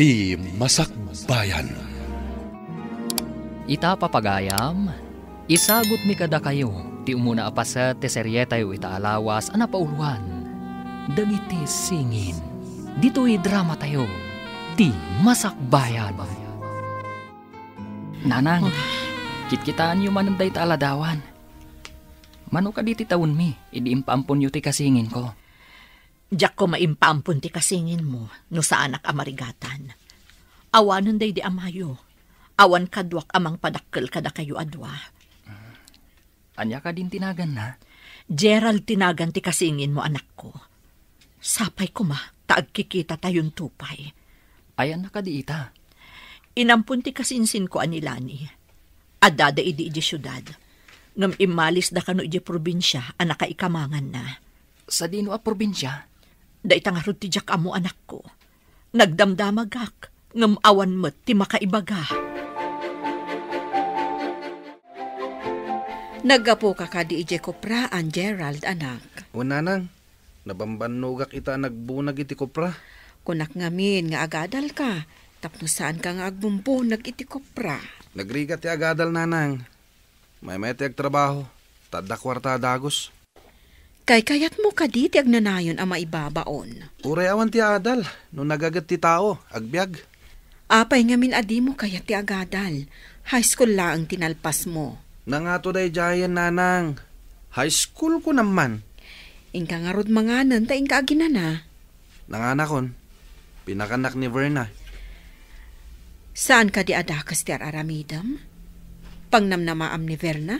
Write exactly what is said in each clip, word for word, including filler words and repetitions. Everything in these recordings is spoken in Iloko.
Ti Masakbayan. Ita, papagayam, isagutmi kadakayo ti umuna a paset ti serietayo ita a lawas a napauluan, Dagiti Singin. Ditoy dramatayo, Ti Masakbayan. Nanang, kitkitaenyo manen dayta a ladawan. Mano kadi ti tawenmi idi impaamponyo ti kasinginko? Diak koma impaampon ti kasinginmo no saanak a marigatan. Awanen daydi amayo. Awan kaduak a mangpadakkel kadakayo a dua. Ania kadin ti naganna? Gerald ti nagan ti kasinginmo, anakko. Sapay koma ta agkikitatayon pay. Ayanna kadi ita? Inampon ti kasinsinko a ni Lani. Addada idi idiay siudad. Ngem immalisda kano idiay probinsia a nakaikamanganna. Sadino a probinsia? Dayta ngarud ti diak ammo, anakko. Nagdamdamagak, ngem awan met ti makaibaga. Naggapuka kadi idiay kopraan, Gerald, anak? Wen, nanang. Nabambannogak ita a nagbunag iti kopra. Kunak ngamin nga agadalka, tapno saanka nga agbumbunag iti kopra. Nagrigat ti agadal, nanang. Maymay ti agtrabaho, ta adda kuarta a dagus. Kaykayatmo kadi ti agnanayon a maibabaon? Uray awan ti adal, no nagaget ti tao, agbiag. Apay ngamin a dimo kayat ti agadal? High school laeng ti nalpasmo. Nangato daydiayen, nanang. High school ko naman. Inka ngarud manganen ta inka aginana. Nanganakon. Pinakannak ni Verna. Saan kadi a dakes ti ar-aramidem? Pangnamnamaam ni Verna?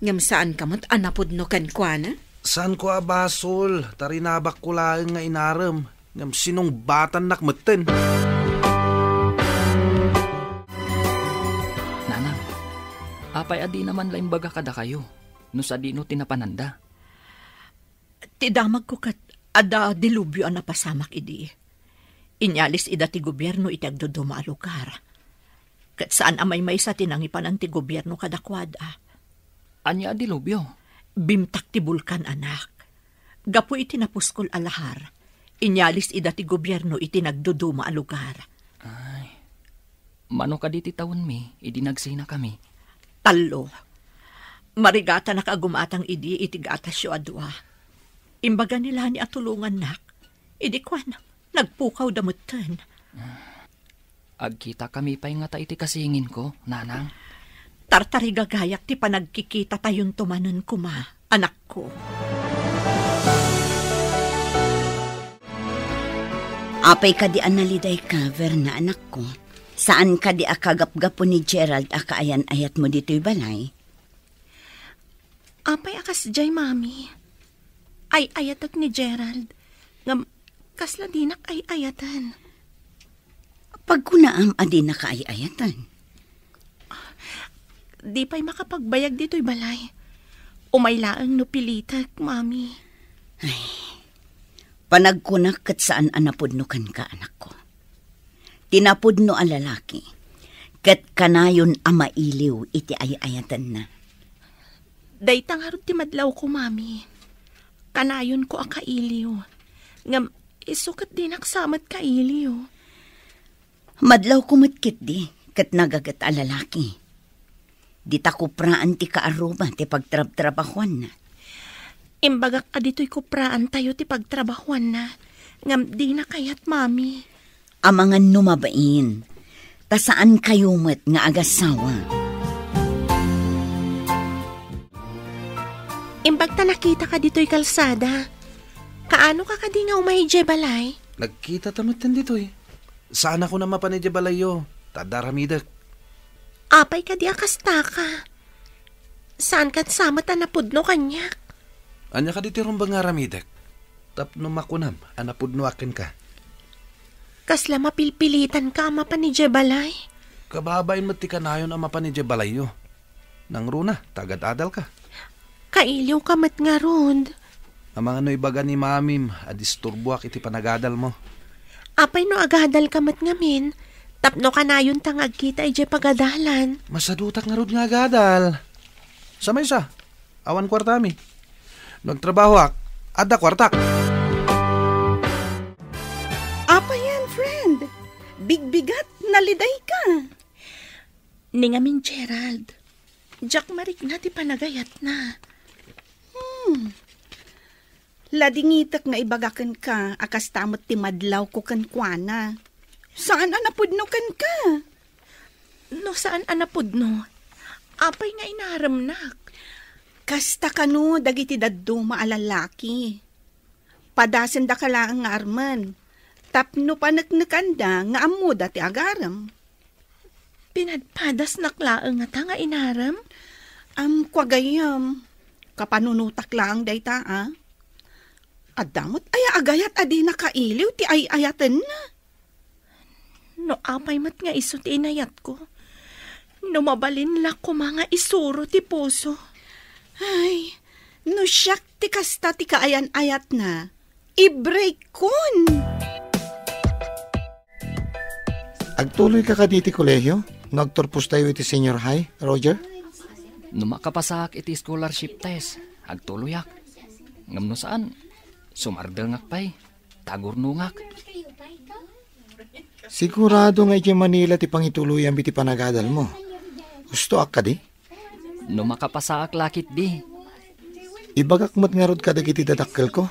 Ngem saanka met a napudno kenkuana? Saanko a basol, ta rinabakko laeng nga inarem, ngem sinungbatannak metten. Nanang, apay a dina man la imbaga kadakayo no sadino ti napananda? Ti damagko ket adda dilubio a napasamak idi. Inyalis ida ti gobierno iti agduduma a lugar. Ket saan a maymaysa ti nangipanan ti gobierno kadakuada. Ania a dilubio? Bimtak ti bulkan, anak. Gapu iti napuskol a lahar, inyalis ida ti gobierno iti nagduduma a lugar. Ay. Mano kadi ti tawenmi idi nagsinakami? Tallo. Marigatanak a gumatang idi iti gatasyo a dua. Imbaga ni Lani a tulongannak. Idi kuan, nagpukawda metten. Agkitakami pay ngata iti kasinginko, nanang? Tartarigagayak ti panagkikitatayon manen koma, anakko. Apay kadi a nalidayka, Verna, anakko? Saan kadi a kagapgapu ni Gerald a kaayan-ayatmo ditoy balay? Apay a kasdiay, Mami? Ay-ayatek ni Gerald. Ngem, kasla dinak ay-ayaten. Pagkunaam a dinaka ay-ayaten? Di pay makapagbayag ditoy balay. Umay laeng no pilitek, Mami. Ay, panagkunak ket saan a napudno kenka, anakko. Ti napudno a lalaki, ket kanayon a mailiw iti ay-ayatenna. Dayta ngarud ti madlawko, Mami. Kanayonko a kailiw. Ngem isu ket dinak sa met kailiw. Madlawko met ketdi, ket nagaget a lalaki. Dita kupraan ti kaarruba ti pagtrabtrabahuanna. Imbagak a ditoy kupraantayo ti pagtrabahuanna, ngem dina kayat, Mami. Amangan no mabain, ta saankayo met nga agasawa. Imbag ta nakitaka ditoy kalsada, kaano ka kadi nga umay idiay balay? Nagkita ta metten ditoy. Saan a kunam a mapan idiay balayyo, ta adda aramidek. Apay kadi a kastaka? Saan ket sa met a napudno kaniak? Ania kadi ti rumbeng nga aramidek? Tapno makunam a napudnoak kenka. Kasla mapilpilitanka a mapan idiay balay? Kababain met ti kanayon a mapan idiay balayyo. Nangruna, ta agad-adalka. Kailiwka met ngarud. Amangan no ibaga ni Mamim a disturboak iti panagadalmo. Apay no agadalka met ngamin, tapno kanayonta nga agkita idiay pagadalan? Masadutak ngarud nga agadal. Sa maysa, awan kuartami. No agtrabahoak, adda kuartak. Apay, friend? Bigbigat, nalidayka. Ni ngamin, Gerald, diak marikna ti panagayatna. Hmm. Ladingitek nga ibagakenka a kasta met ti madlawko kenkuana. Saan a napudno kenka? No saan a napudno, apay nga inaremnak? Kasta kano dagiti dadduma a lallaki. Padasendaka laeng nga armen, tapno paneknekanda nga ammoda ti agarem. Pinadpadasnak laeng ngata nga inarem? Am, kua gayyem, kapanunotak laeng dayta, a. Adda met aya agayat a di nakailiw ti ay-ayatenna? No apay met nga isu ti inayatko, no mabalin la koma nga isuro ti puso. Ay, no siak ti kasta ti kaayan-ayatna, i-break-kon! Agtuloyka kadi iti kolehio no agturpostayo iti senior high, Roger? No makapasaak iti scholarship test, agtuloyak. Ngem no saan, sumardengak pay, tagurnongak. Sigurado nga idiay Manila ti pangituloyam iti panagadalmo. Hustoak kadi? No makapasaak la ketdi. Ibagak met ngarud kadagiti dadakkelko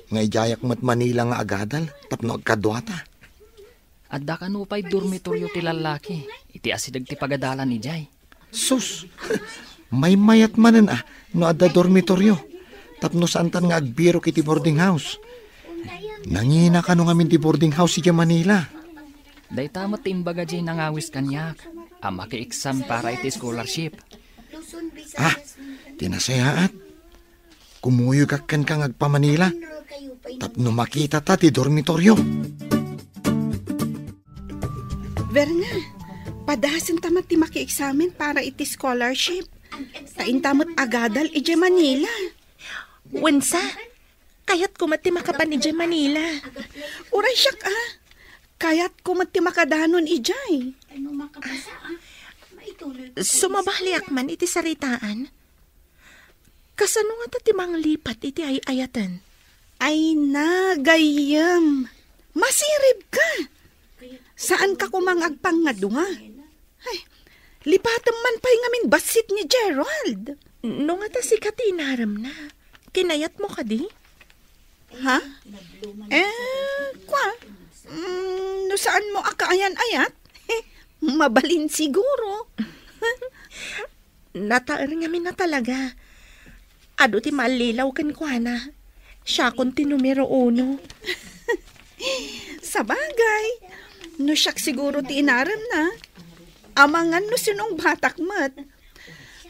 nga idiayak met Manila nga agadal tapno agkaduata. Adda kano pay dormitoryo ti lallaki iti asideg ti pagadalan idiay. Sus! Maymayat manen a no adda dormitoryo tapno saantan nga agbirok iti boarding house. Nangina kano ngamin ti boarding house idiay Manila. Dayta met ti imbaga diay nangawis kaniak a maki-exam para iti scholarship. Ah, ti nasayaat. Kumuyogak kenka nga agpa-Manila tapno makitata ti dormitoryo. Verna, padasenta met ti makieksamen para iti scholarship. Ta inta met agadal idiay Manila. Wensa, kayatko met ti makapan idiay Manila. Uray siak, a. Kayatko met ti makadanon idiay. Sumabaliak man iti saritaan. Kasano ngata ti manglipat iti ay-ayaten? Ay na, gayyem. Masiribka. Saanka koma nga agpangngadua? Ay, lipatem man pay ngamin bassit ni Gerald. No ngata sika ti inaremna, kinayatmo kadi? Ha? Eh, kua? Mm, no saanmo a kaayan-ayat? Mabalin siguro. Nataer ngamin a talaga. Adu ti mallilaw kenkuana. Siakon ti numero uno. Sabagay, no siak siguro ti inaremna, amangan no sinungbatak met.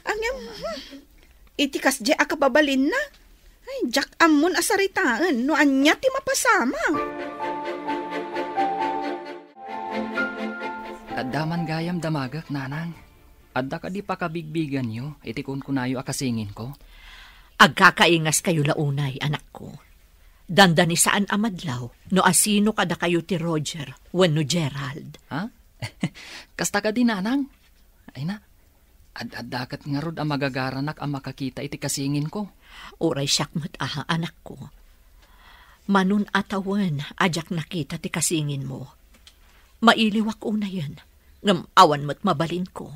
Ngem, hmm, iti kasdiay a kababalinna, ay, diak ammon a saritaen no ania ti mapasama. Adda man gayam damagek, nanang. Adda kadi pakabigbiganyo iti kunkunayo a kasinginko? Agkakaingaskayo la unay, anakko. Dandani saan a madlaw no asino kadakayo ti Roger wenno Gerald. Ha? Kasta kadi, nanang? Ay na, ad-adda ket ngarud a magagaranak a makakita iti kasinginko. Uray siak met a, anakko. Manon a tawen a diak nakita ti kasinginmo. Mailiwak unayen, ngem awan met mabalinko.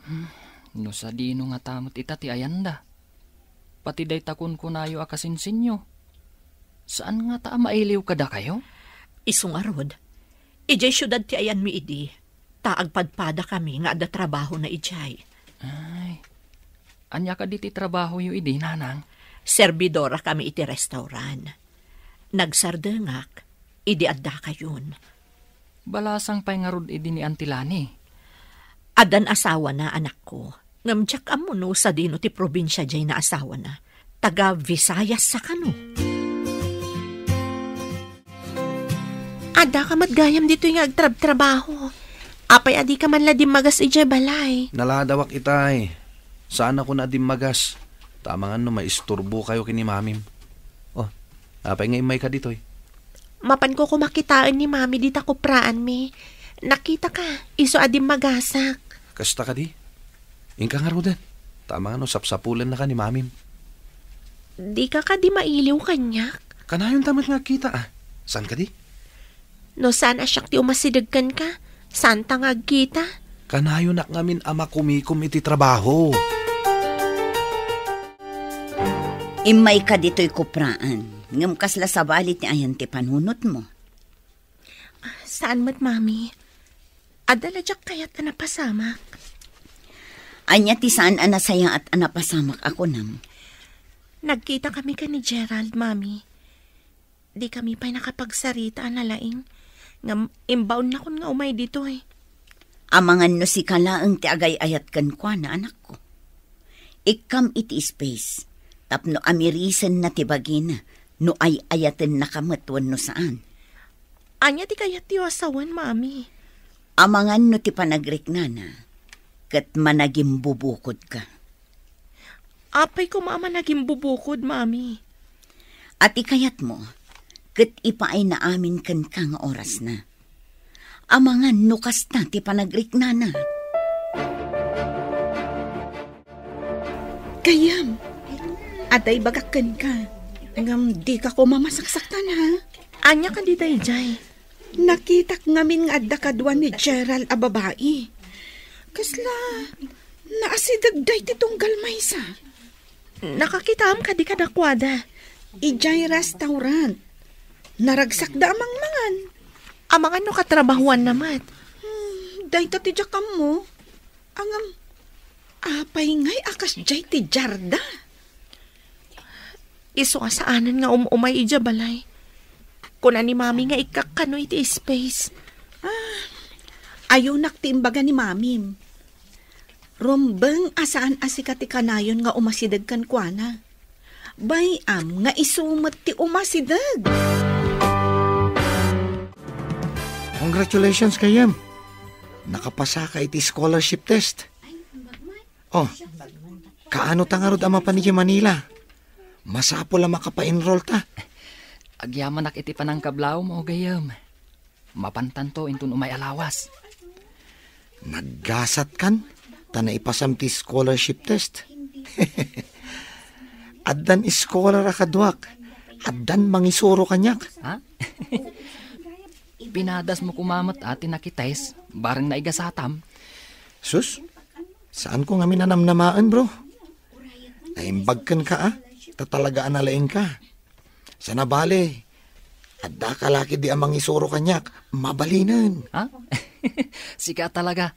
Hmm, no sadino ngata met ita ti ayanda. Pati dayta kunkunayo a kasinsinyo. Saan ngata a mailiw kadakayo? Isu ngarud, idiay siudad ti ayanmi idi, ta agpadpadakami nga adda trabahona idiay. Ay, ania kadi ti trabahoyo idi, nanang? Serbidorakami iti restaurant. Nagsardengak idi addakayon. Balasang pay ngarud idi ni Auntie Lani? Addan asawana, anakko. Ngem diak ammo no sadino ti probinsia diay naasawana. Taga Visayas sa kano? Addaka met gayam ditoy nga agtrabtrabaho. Apay a dika man la dimmagas idiay balay? Naladawak itay. Saanakon a dimmagas. Ta amangan no maisturbokayo ken ni mamim. Oh, apay nga immayka ditoy? Mapanko koma kitaen ni mami dita kupraanmi. Nakitaka, isu a dimmagasak. Kasta kadi? Inka ngaruden. Ta amangan no sapsapulennaka ni mamim. Dika kadi mailiw kaniak? Kanayonta met nga agkita, a. Saan kadi? No saan a siak ti umasideg kenka, saanta nga agkita. Kanayonak ngamin a makumikom iti trabaho. Immayka ditoy kupraan, ngem kasla sabali ti ayan ti panunotmo. Saan met, Mami. Adda la diak kayat a napasamak. Ania ti saan a nasayaat a napasamak a kunam? Nagkita kami ken ni Gerald, Mami. Di kami pay nakapagsarita a nalaing, ngem imbaonnakon nga umay ditoy. Amangan no sika laeng ti agay-ayat kenkuana, anakko. Ikkam iti space, tapno amirisenna ti bagina no ay-ayatennaka met wenno saan. Ania ti kayatyo a sawen, Mami? Amangan no ti panagriknana ket managimbubukodka. Apay koma a managimbubukod, Mami? A ti kayatmo, ket ipaayna amin kenka nga orasna. Amangan no kasta ti panagriknana. Gayyem, adda ibagak kenka, ngem dika koma masaksaktan, ha? Ania kadi daydiay? Nakitak ngamin nga adda kadua ni Gerald a babai. Kasla naasidegda iti tunggal maysa. Nakakitaam kadi kadakuada? Idiay restaurant. Naragsakda a mangmangan. Amangan no katrabahuanna met. Hmm, dayta ti diak ammo. Ngem, apay ngay a kasdiay ti diarda? Isu a saanen nga um-umay idiay balay. Kuna ni Mami nga ikkakkano iti space. Ah, ayonak ti imbaga ni Mamim. Rumbeng a saan a sika ti kanayon nga umasideg kenkuana. Bay-am nga isu met ti umasideg. Congratulations, gayyem. Nakapasaka iti scholarship test. Oh, kaano ta ngarud a mapan idiay Manila? Masapul a makapa-enroll ta. Agyamanak iti panangkablawmo, gayyem. Mapantanto inton umay a lawas. Naggasatkan, ta naipasam ti scholarship test. Addan scholar a kaduak, addan mangisuro kaniak. Ha? Pinadasmo koma met a ti nakitest, bareng naigasatam. Sus, saanko ngamin a namnamaen, bro. Naimbag kenka, a, ta talaga a nalaingka. Sana bale, adda ka la ketdi a mangisuro kaniak, mabalinen. Ha? Sika talaga.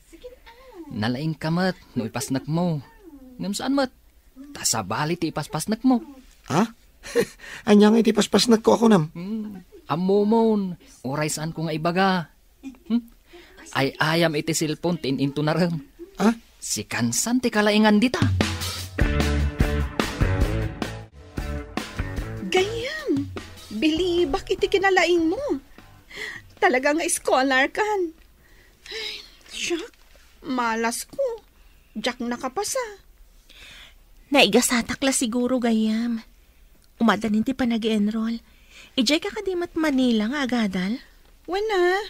Nalaingka met no ipasnekmo. Ngem saan met. Ta sabali ti ipaspasnekmo. Ha? Ania nga iti paspasnekko a kunam? Hmm, ammomon, uray saanko nga ibaga. Hmm? Ay-ayam iti cellphone ti in-intunarem. Ha? Sikan san ti kalaingan dita. Gayyem, bilibak iti kinalaingmo. Talaga nga scholar kan. Ay, siak, malasko. Diak nakapasa. Naigasatak la siguro, gayyem. Umadanin ti panag-enroll. Idiay ka kadi met Manila nga agadal? Wen a.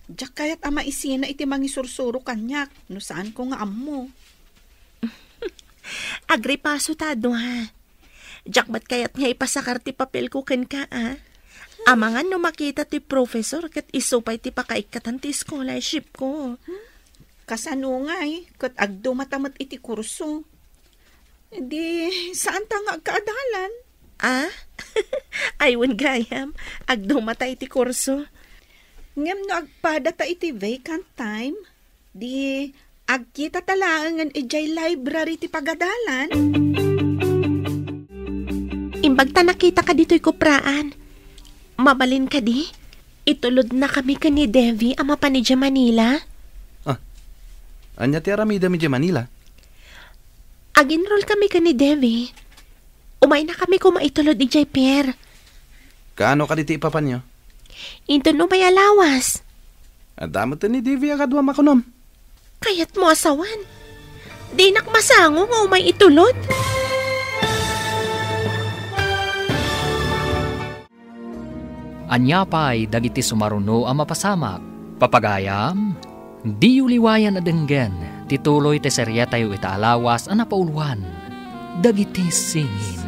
Diak kayat a maisina iti mangisursuro kaniak no saanko nga ammo. Agripaso ta a dua. Diak met kayat nga ipasakar ti papelko kenka, a. Amangan no makita ti professor ket isu pay ti pakaikkatan ti scholarship ko. Kasano ngay ket agdumata met iti kurso? Di, saanta nga agkaadalan? A? Ay, wen gayam, agdumata iti kurso. Ngem no agpadata iti vacant time, di, agkitata laengen idiay library ti pagadalan. Imbag ta nakitaka ditoy kupraan. Mabalin kadi? Itulodnakami ken ni Devi a mapan idiay Manila. A, ania ti aramidem idiay Manila? Ag-enrollkami ken ni Devi. Umaynakami koma itulod idiay pier. Kaano kadi ti ipapanyo? Inton umay a lawas. Adda met ni Devi a kaduam a kunam. Kayatmo a sawen? Dinak masango nga umay itulod? Ania pay dagiti sumaruno a mapasamak? Papagayam, diyo liwayan a denggen ti tuloy ti seriatayo ita a lawas a napauluan, Dagiti Singin.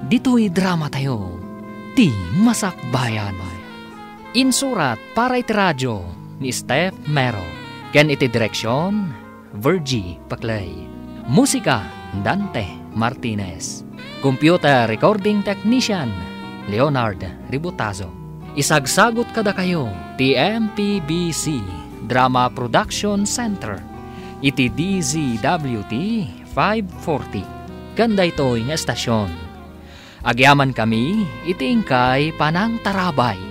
Ditoy dramatayo, Ti Masakbayan. Insurat para iti radio ni Steph Mero, ken iti direksion, Virgie Paclay. Musika, Dante Martinez. Computer recording technician, Leonard Ributazo. Isagsagut kadakayo ti M P B C Drama Production Center iti D Z W T five forty. Ken daytoy nga estasion, agyamankami iti inkay panangtarabay.